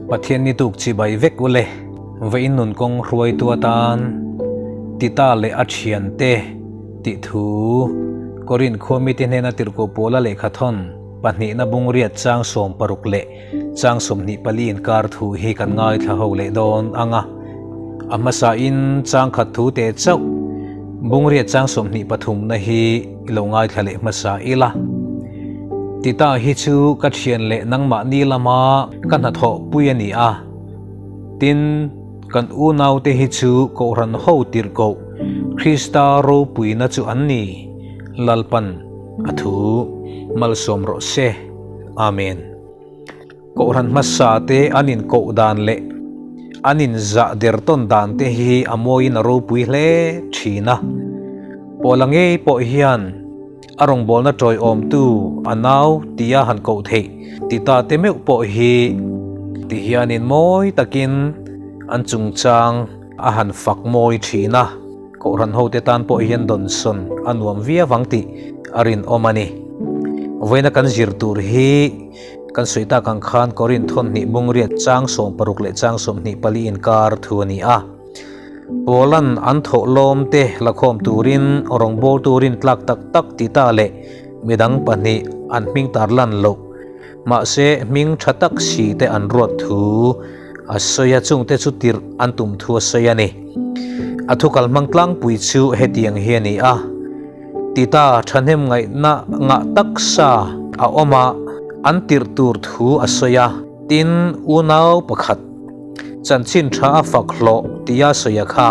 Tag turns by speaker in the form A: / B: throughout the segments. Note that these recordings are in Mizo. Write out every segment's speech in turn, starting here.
A: Pathian ni tuk chibai vek u le, vawiin nun kawng hruaitu atan Tita leh a thiante tih thu Korinth khua mite hnena tirhkoh Paula lehkha thawn pahnihna bungriat chang 60 leh Chang 24 inkar thu hi kan ngaithla ho leh dawn ang a, a hmasain chang khat thu teh chauh Bungriat chang 23 na hi i lo ngaithla leh hmasa ila. Tita hi chu ka thian leh nangmahni lama ka hnathawh pui a ni a, tin, kan unaute hi chu Kohhran ho tirhkoh Krista ropuina chu an ni, Lalpan a thu malsawm rawh se. Amen. Kohhran hmasa te an inkoh dan leh an inzah der tawn dan te hi a mawiin a ropui hle thin a. Pawla ngei pawh hian a rawngbawlna tawiawmtu a nau tia han koh theih ti ta te meuh pawh hi ti hianin mawi takin an chungchang a han fak mawi thin a. Kohhran hote tan pawh hian dawnsawn a nuam viau ang tih a rinawm a ni. Vawiina kan zir tur hi kan sawi tak ang khan Korinth thawnhnih bungriat chang 60 leh chang 24 inkar thu a ni a. Paula'n an thawh lawmte lakhawm turin rawngbawltu rintlak tak tak ti ta leh midang pahnih an hming tarlan loh mahse hming tha tak si te an ruat thu A sawi a, chungte chu tirh an tum thu a sawi a ni. A thu kal hmang tlangpui chu hetiang hi a ni a, Tita thahnem ngaihna ngah taksa a awm a, an tirh tur thu a sawi a, tin unau pakhat chanchin tha a fak hlawh tia sawi a kha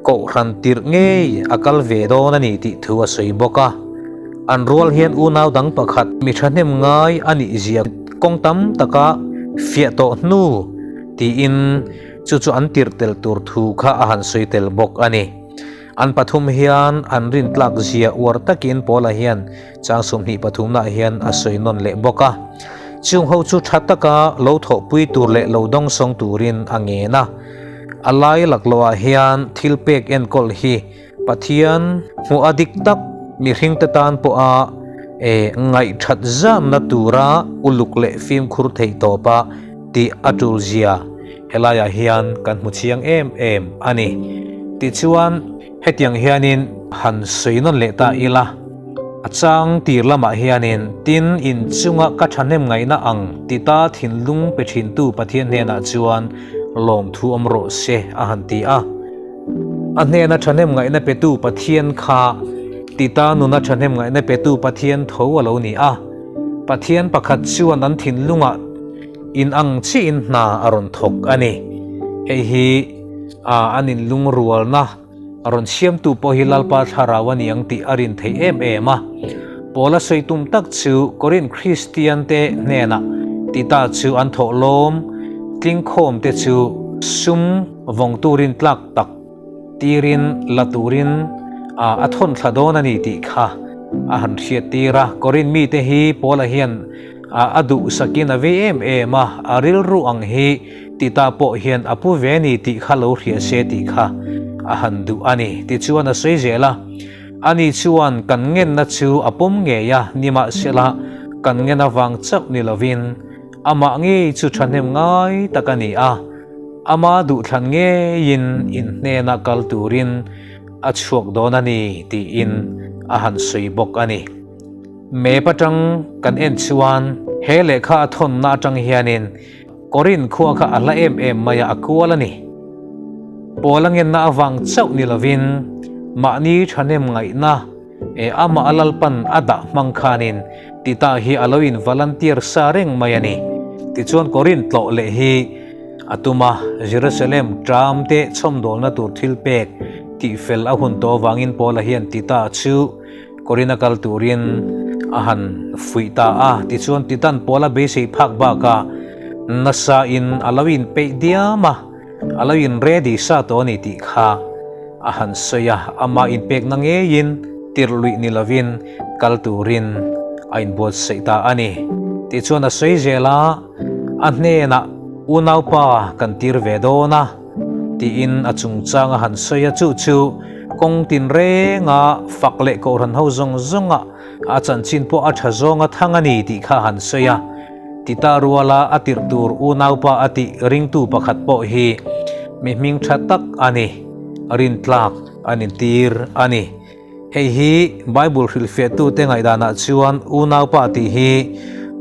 A: kohhran tirh ngei a kal ve dawn a ni tih thu a sawi bawk a. An rual hian unau dang pakhat mi thahnem ngai a nih zia kawng tam taka fiah tawh hnu tiin chu chu an tirh tel tur thu kha a han sawi tel bawk a ni. An pathum hian an rintlak zia uar takin Paula hian chang 23 naah hian a sawi nawn leh bawk a. Chung ho chu tha taka lo thawhpui tur leh lo dawngsawng turin a ngen a. A lai laklawhah hian thil pek enkawl hi Pathian hmuh a dik tak mihringte tan pawha ngaihthat zamna tura uluk leh fimkhur theih tawpa tih a tul zia helaiah hian kan hmu chiang em em a ni. Tichuan, hetiang hianin han sawi nawn leh ta ila, a chang tir lamah hianin tin inchunga ka thahnem ngaihna ang ti ta thinlung pe thintu Pathian hnenah chuan lawmthu awm rawh se a han ti a. A hnena thahnem ngaihna petu Pathian kha Tita nuna thahnem ngaihna petu Pathian tho a lo ni a. Pathian pakhat chuan an thinlungah in ang chiahin hna a rawn thawk a ni. Hei hi an inlungrualna a rawn siamtu pawh hi Lalpa Thlarau a ni ang tih a rin theih em em a. Paula sawi tum tak chu Korinth Kristiante hnenah Tita chu an thawhlawm tlingkhawmte chu sum Vawng turin tlak tak tirin la turin a thawn thla dawn a ni tih kha a han hriat tir a. Korinth mite hi Paula hian a duhsakin a vei em em a, a rilru ang hi Tita pawh hian a pu ve ni tih kha lo hria se tih kha a han duh a ni. Tichuan a sawi zel a, Ani chuan kan ngenna chu a pawm ngei a, nimahsela kan ngen avang chauh ni lovin amah ngei chu thahnem ngai tak a ni a. Ama duhthlan ngeiin in hnena kal turin a chhuak dawn a ni tiin a han sawi bawk a ni. Map atang kan en chuan he lehkha a thawnna atang hianin Korinth khua kha a hla em em mai a, a kual a ni. Paula ngenna avang chauh ni lovin mahni thahnem ngaihna E amah a Lalpan a dah hmang khanin Tita hi a lo in volunteer sa reng mai a ni. Tichuan Korinth tlawh leh hi a tum a, Jerusalem tram te chhawmdawlna tur thil pek tih fel a hun tawh avangin Paula hian Tita chu Korinth a kal turin a han fuih ta a. Tichuan Titan Paula beisei phak bakah nasa in a lo in peih diam a. A lo in ready sa tawh a ni tih kha a han sawi a, amah inpekna ngeiin tirh luih ni lovin kal turin a inbuatsaih ta a ni. Tichuan a sawi zel a, a hnenah unaupa kan tir ve dawn a tiin a chungchang a han sawi a, chu chu kawng tinrenga fak leh kohhran ho zawng zawnga a chanchin pawh a tha zawnga thang a ni tih kha a han sawi a. Tita ruala a tirh tur unaupa a tih ringtu pakhat pawh hi mi hming tha tak a ni, rintlak a nintir a ni. Hei hi Bible hrilhfiahtute ngaihdanah chuan unaupa tih hi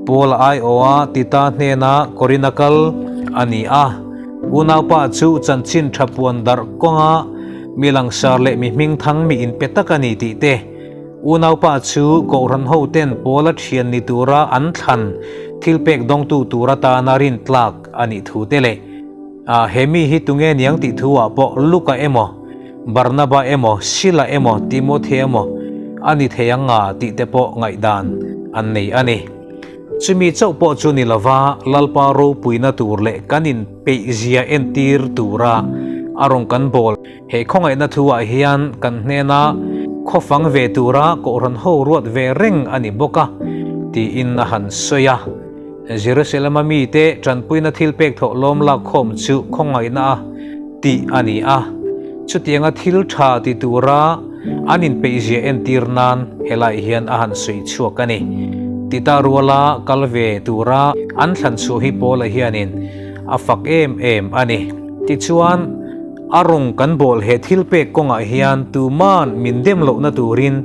A: Paula aiawha Tita hnena Korinth a kal a ni a. Unaupa chu chanchin tha puan darh kawnga mi langsar leh mi hmingthang mi inpe tak a ni tih te, Unaupa chu Kohhran hoten Paula thian ni tura an thlan thilpek dawngtu tur atana rintlak a nih thu te leh he mi hi tunge niang tih thu ah pawh Luka emaw, Barnaba emaw, Sila emaw, Timothea emaw a ni thei ang nga tih te pawh ngaihdan an nei a ni. Chumi chauh pawh chu ni lova Lalpa ropuina tur leh kan inpeihzia entir tura a rawn kan bawl. He khawngaihna thu ah hian kan hnena khawfang ve tura Kohhran ho ruat ve reng a ni bawk a, tiin a han sawi a. Jerusalem-a mite tanpuina thil pek thawh lawm lak khawm chu khawngaihna a tih a ni a. Chutianga thil tha ti tura an inpeihzia entir nan helai hian a han sawi chhuak a ni. Tita ruala kal ve tura an thlan chhuah hi Paula hianin a fak em em a ni. Tichuan. A rawng kan bawl he thil pek kawngah hian tuman min dem lohna turin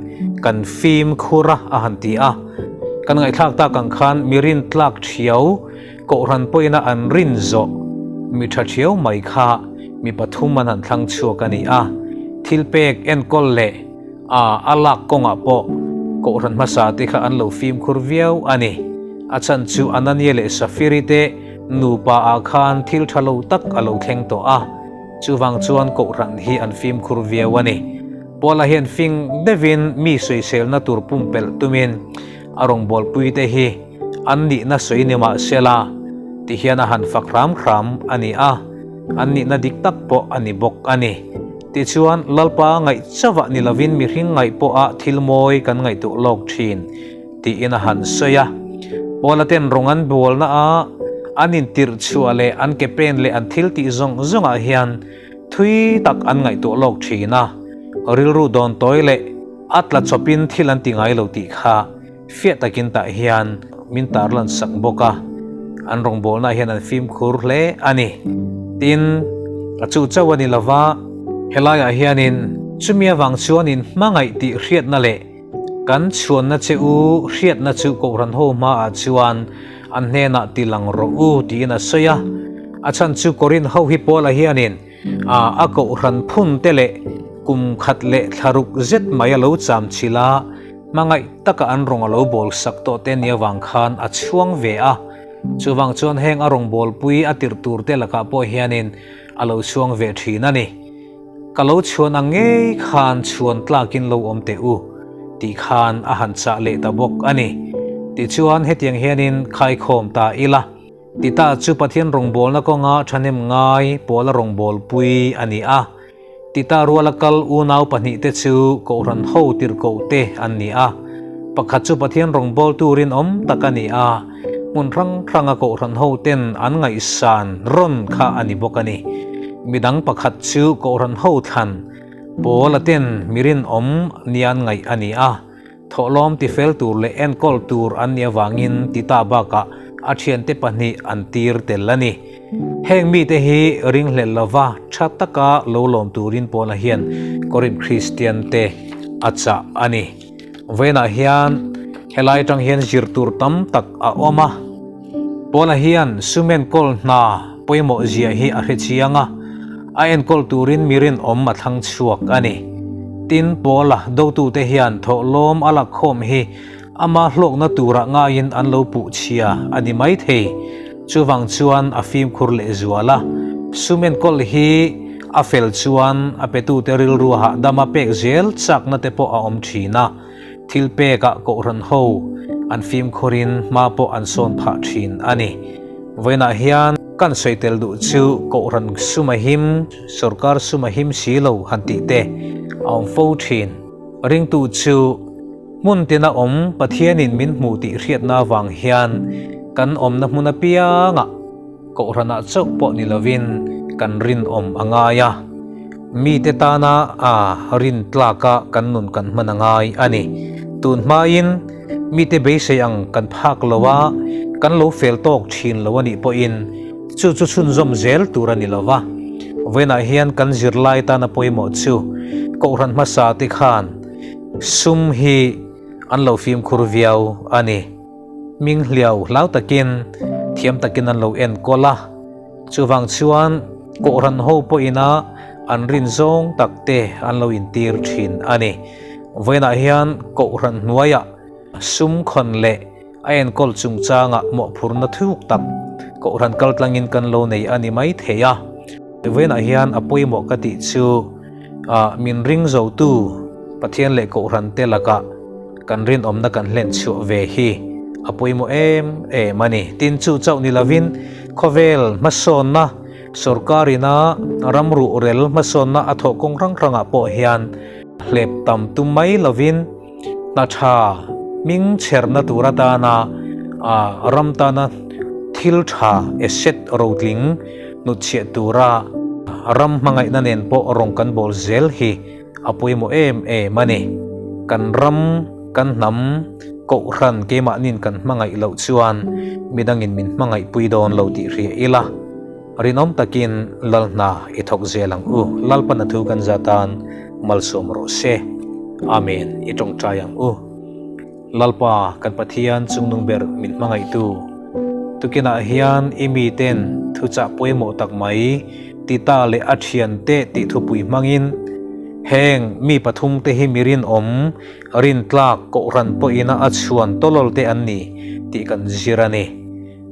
A: kan fimkhur a a han ti a. Kan ngaihthlak tak ang khan mi rin tlak thiau, kohhran pawina an rin zawh mi tha thiau mai kha mi pathum an han thlang chhuak a ni a. Thil pek enkawl leh a a lak kawngah pawh kohhran hmasa te kha an lo fimkhur viau a ni. A chhan chu Anania leh Safiri te Nupa ah khan thil tha lo tak a lo thleng tawh a, chuvang chuan kohhran hi an fimkhur viau a ni. Paula hian fing deuhin mi sawiselna tur pumpelh tumin a rawngbawlpui te hi an nihna sawi ni mah sela ti hian a han fak hram hram a ni a, an nihna dik tak pawh a ni bawk a ni. Tichuan, Lalpa ngaih chauhah ni lovin mihring ngaih pawha thil mawi kan ngaihtuah lawk thin. Tiin a han sawi a. Paula ten rawng an bualna a, an intirh chhuah leh an ke pen leh an thil tih zawng zawngah hian thui tak an ngaihtuah lawk thin a, rilru dawn tawi leh a tla chawpin thil an ti ngai lo tih kha fiah takin tah hian min tarlan sak bawk a, an rawngbawlnaah hian an fimkhur hle a ni. Tin, a chu chauh a ni lova, helaiah hianin chumi avang chuanin hmangaih tih hriatna leh Kan chhuanna che u hriatna chu Kohhran ho hmaah chuan an hnenah ti lang rawh u tiin a sawi a. A chhan chu Korinth ho hi Paula hianin a Kohhran phun te leh kum khat leh thla ruk zet mai a lo cham chhilh a, hmangaih taka an rawng a lo bawl sak tawh te nia vang khan a chhuang ve a. Chuvang chuan heng a rawngbawlpui a tirh tur te lakah pawh hianin a lo chhuang ve thin a ni. Ka lo chhuan ang ngei khan chhuan tlakin lo awm teh u, tih khan a han chah leh ta bawk a ni. Tichuan hetiang hianin khaikhawm ta ila, Tita chu Pathian rawngbawlna kawnga thahnem ngai pawla rawngbawlpui a ni a. Tita ruala kal unau pahnihte chu Kohhran ho tirhkohte an ni a. Pakhat chu Pathian rawngbawltu rinawm tak a ni a, hmun hrang hranga Kohhran hoten an ngaihsan rawn kha a ni bawk a ni. Midang pakhat chu Kohhran ho thlan Paula ten mi rinawm nian ngaih a ni a, thawhlawm tifel tur leh enkawl tur an nih avangin Tita bakah a thiante pahnih an tir tel a ni. Heng mite hi ringhlelh lova tha taka lo lawm turin Paula hian Korinth Kristian te a chah a ni. Vawiinah hian helai atang hian zir tur tam tak a awm a. Paula hian sum enkawl hna pawimawh zia hi a hre chiang a, a enkawl turin mi rinawm a thlang chhuak a ni. Tin, Paula dotute hian thawhlawm a lakkhawm hi ama hlawkna turah ngaiin an lo puh chhia a ni maithei. Chuvang chuan a fimkhur lehzual a, sum enkawl hi a fel chuan a petute rilru hahdama pek zel chakna te pawh a awm thin a. Thil pekah Kohhran ho an fimkhurin hma pawh an sawn phah thin a ni. Vawiinah hian kan sawi tel duh chu Kohhran sum a him, sorkar sum a him si lo han tih te a awm fo thin. Ringtu chu hmun tina awm Pathianin min hmuh tih hriatna avang hian kan awmna hmun apiangah Kohhranah chauh pawh ni lovin kan rinawm a ngai a, mite tana a rin tlaka kan nun kan hman a ngai a ni. Tun hmain Mite beisei ang kan phak lo a, kan lo fel tawk thin lo a nih pawhin chu chu chhunzawm zel tur a ni lo va. Vawiinah hian kan zirlai tana pawimawh chu Kohhran hmasa te khan sum hi an lo fimkhur viau a ni. Hming hliau hlau takin thiam takin an lo enkawl a. Chuvang chuan Kohhran ho pawhina an rin zawng tak te an lo intir thin a ni. Vawiinah hian Kohhran hnuaiah sum khawn leh a enkawl chungchangah mawhphurna thuk tak Kohhran kaltlangin kan lo nei a ni mai thei a. Vawiinah hian a pawimawh ka tih chu min ring zotu Pathian leh Kohhran te lakah kan rinawmna kan hlen chhuah ve hi a pawimawh em em a ni. Tin chu chauh ni lovin khawvel hmasawnna sorkarina ram ruhrel hmasawnna a thawh kawng hrang hrangah pawh hian hlep tam tum mai lovin hna tha hming chherna tur atana ram tana thil tha asset rotling hnutchhiah tura ram hmangaihna nen pawh rawng kan bawl zel hi A pawimawh em em a ni. Kan ram, kan hnam, Kohhran keimahnin kan hmangaih loh chuan midangin min hmangaihpui dawn lo tih hria ila, rinawm takin Lal hna i thawk zel ang u. Lalpan a thu kan za tan malsawm rawh se. Amen. I tawngtai ang u. Lalpa, kan Pathian chungnung ber min hmangaihtu, tukinah hian i miten thuchah pawimawh tak mai Tita leh a thiante tih thupui hmangin heng mi pathumte hi mi rinawm, rintlak, Kohhran pawhina a chhuan tawlawl te an ni tih kan zir a ni.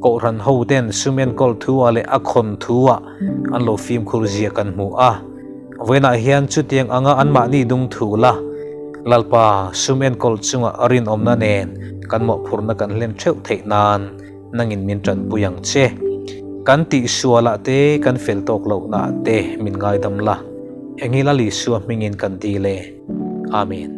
A: Kohhran hoten sum enkawl thu-ah leh a khawn thu-ah an lo fimkhur zia kan hmu a. Vawiinah hian chutiang anga anmahni dung thu la, Lalpa sum enkawl chunga rinawmna nen kan mawhphurhna kan hlen theuh theih nan nangin min tanpui ang che. Kan tihsualah te, kan fel tawk lohnaah te min ngaidam la. Engil a Lisua hmingin kan dil e. Amen.